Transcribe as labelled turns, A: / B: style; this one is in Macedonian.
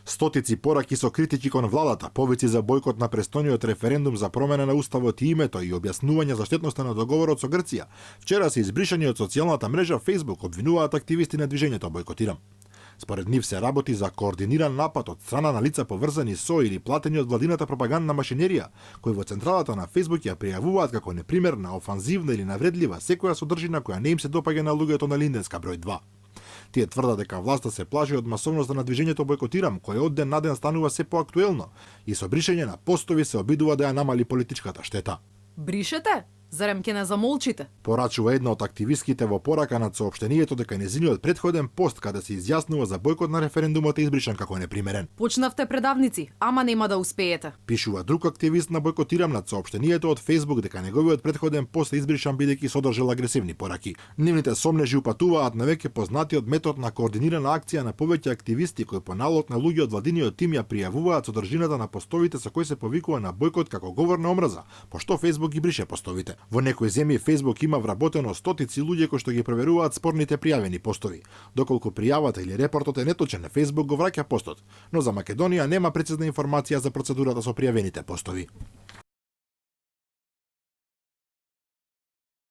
A: Стотици пораки со критики кон владата, повици за бојкот на престојниот референдум за промена на уставот и името и објаснување за штетноста на договорот со Грција, вчера се избришани од социјалната мрежа Facebook, обвинуваат активисти на движењето Бојкотирам. Според нив се работи за координиран напад од страна на лица поврзани со или платени од владината пропагандна машинерија, кои во централата на Facebook ја пријавуваат како непримерна, офанзивна или навредлива секоја содржина која не им се допаѓа на луѓето на Линденска број 2. Тие тврдат дека власта се плаши од масовноста на движењето Бојкотирам, кое од ден на ден станува се поактуелно и со бришење на постови се обидува да ја намали политичката штета.
B: Бришете? Зарем ке не замолчите?
A: Порачува една од активистките во порака над соопштението дека незиниот претходен пост каде се изјаснува за бојкот на референдумот е избришан како непримерен.
B: Почнавте предавници, ама нема да успеете.
A: Пишува друг активист на Бојкотирам над соопштението од Facebook дека неговиот претходен пост е избришан бидејќи содржал агресивни пораки. Нивните сомнежи упатуваат на веќе познатиот метод на координирана акција на повеќе активисти кои по налог на луѓе од владиниот тим ја пријавуваат содржината на постовите со кои се повикува на бојкот како говор на омраза, пошто Facebook ги брише постовите. Во некои земји Facebook има вработено стотици луѓе кои што ги проверуваат спорните пријавени постови. Доколку пријавата или репортот е неточен, Facebook го враќа постот, но за Македонија нема прецизна информација за процедурата со пријавените постови.